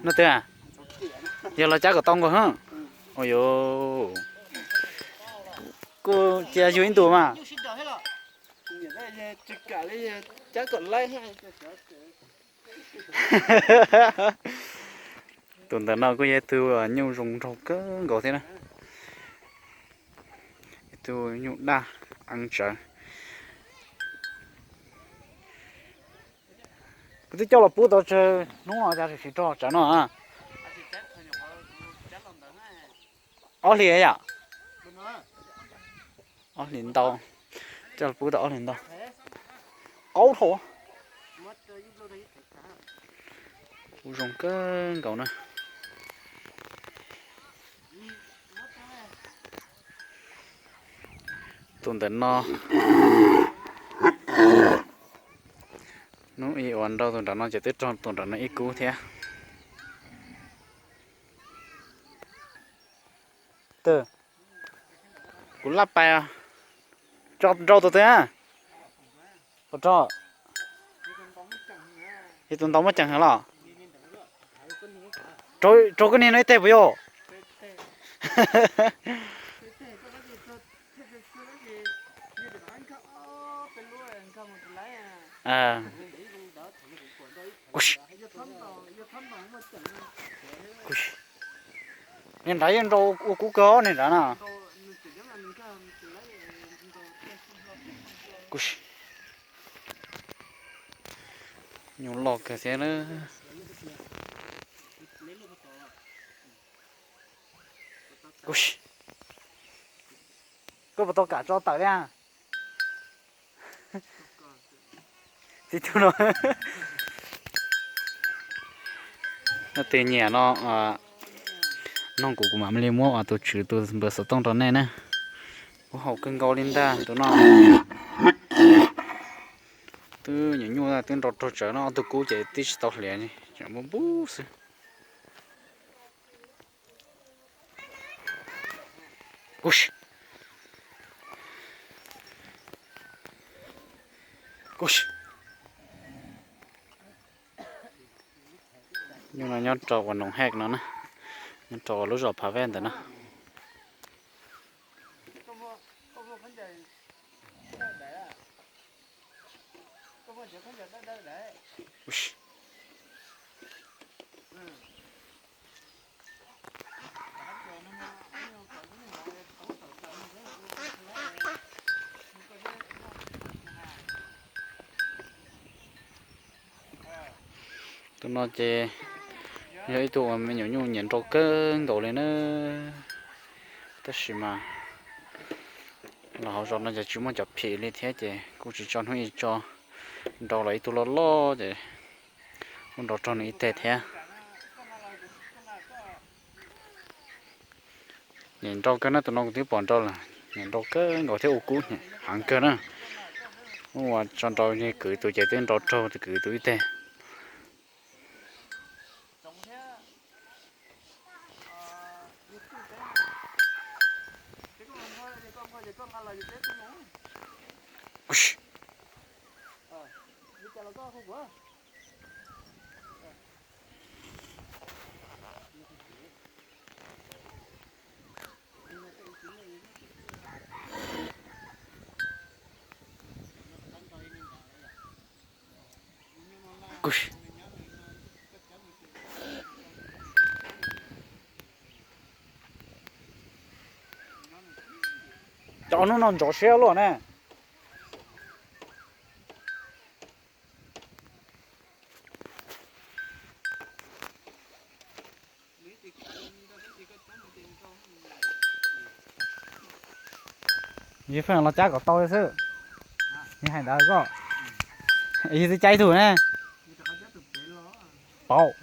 No twg a? Yog los cab kom tau nkaus hab. Ua yuav, kuj cia yug ib ntus mas. Tus ntawm no kuj yog ib tug nyuj zoo nraug kawg nkaus thiab na. Ib tug nyuj daj eeb tsawv. Kuv twb coj los pub tau tsawg hnub no, cas tsis rog tsawv no. Ob hlis yom? Ob hlis ntau. Coj los pub tau ob hlis ntau. Qaub dhau. Kuj zoo kawg nkaus na. Tus ntawm no, hnub ib uas nrau tus nram no ces twb raug tus nram no ib kub thiab. Kuv laj pais, tso nrau tus twg a? Ua rog, yog tus ntau muaj ceem heev los? Raug koj niag no ib teg puas yog? Niag nrad yeej nrau ua kub kawg niag nrad na. Nyuj loj kawg thiab na. Koj puas tau kam tso tawm li? Tib tug no. Leej twg nyiam no, noog kuv, kuv mam li muab tus tswv tus npawb xov tooj rau nej na. Kuv haum kawg nkaus li ntag tus no. Twb nyuam nyuj twb nrau raug tsawv no, ob tug kub ces twb tsis tau hliav, tseem npub npub xwb. Nyuj no nyob rau uas Noom Hej no na, nyob rau lub zos Phav Vaj ntawm no. Tus no ces yog ib tug uas me nyuam nyuj nyiam nrau kawg nkaus li na. Tab sis mas los hauv zos no ces tsis muaj cov phim li thiab ces kuj tsis tso hnub ib tso nrau los ib tug loj loj ces kuj nrau raug nws ib teg thiab. Nyiam nrau kawg na, tus no kuv twb pom nrau lawm, nyiam nrau kawg nkaus thiab ua kub heev kawg na. Ua tso nrau kwv tus ces twb nrau raug kwv tus ib teg. Cov hnub no ntxhov siab luaj ne. Yus pheej los cab kom tau xwb. Yus hais ntawd koj, yus twb cab ib tug ne. Paub.